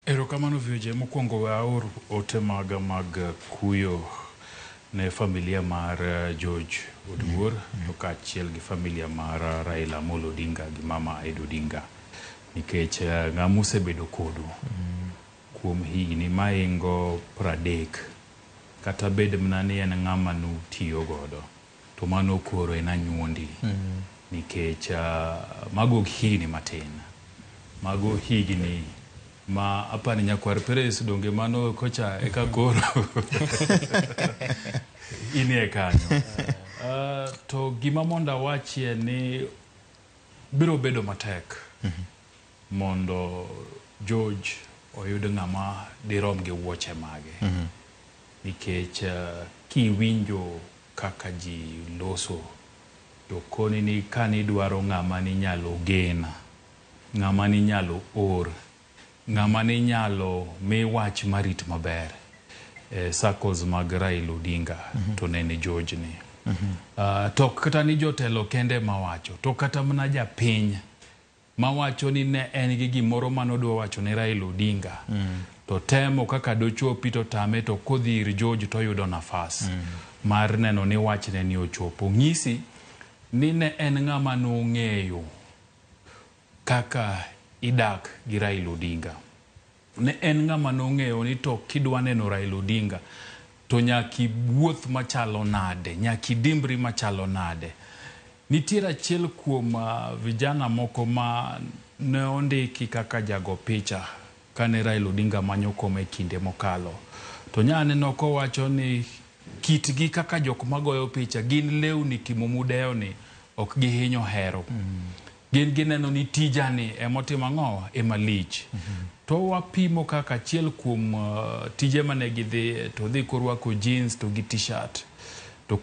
Erokamano VOJ. Mokwongo we aor ote maga mag kuyo ne familia mar George Oduor to kaachiel gi familia mar Raila Amolo Odinga gi mama Ida Odinga nikech ng'ama osebedo kodu kuom higni maingo 30 kata bed mana ni en ng'ama nutiyo godo to mano koro en anyuondi nikech mago ok higni matin, mago higni ma apani nyakwar Perez donge mano kocha eka koro inie kanyo. To gima mondo awachie ni biro bedo matek mondo George oyud ng'ama dirom gi wuoche mage nikech kiwinjo kaka ji loso to koni ni kanidwaro ng'ama ninyalo gen, ng'ama ninyalo or, ng'ama ninyalo mi wach marit maber e circles mag Raila Odinga to nene George ni. To kata ni jotelo kende mawacho to kata mana japiny mawacho ni ne en gi gimoro manodwa wacho ne Raila Odinga to temo kaka dochopi to tame to kodhi ir George to oyudo nafas mar neno ni wachne ni ochopo. Ng'isi ni ne en ng'ama nong'eyo kaka idak gi Raila Odinga. Ne en ng'ama nong'eyo ni to kidwa neno Raila Odinga to nyaka iwuoth machalo nade, nyaka idimbri machalo nade. Nitiere achiel kuom vijana moko ma ne ondiki kaka jago picha kane Raila Odinga manyo kom e kinde mokalo. To nya aneno kowacho ni kitgi kaka jok magoyo picha gin lewni timo mudeyo ni ok gihinyo hero. Gin gineno ni tijani emotimo ang'owa ema lich. To wapimo kaka achiel kuom tije mane gidhiye to dhi korwako jeans to gi t-shirt. To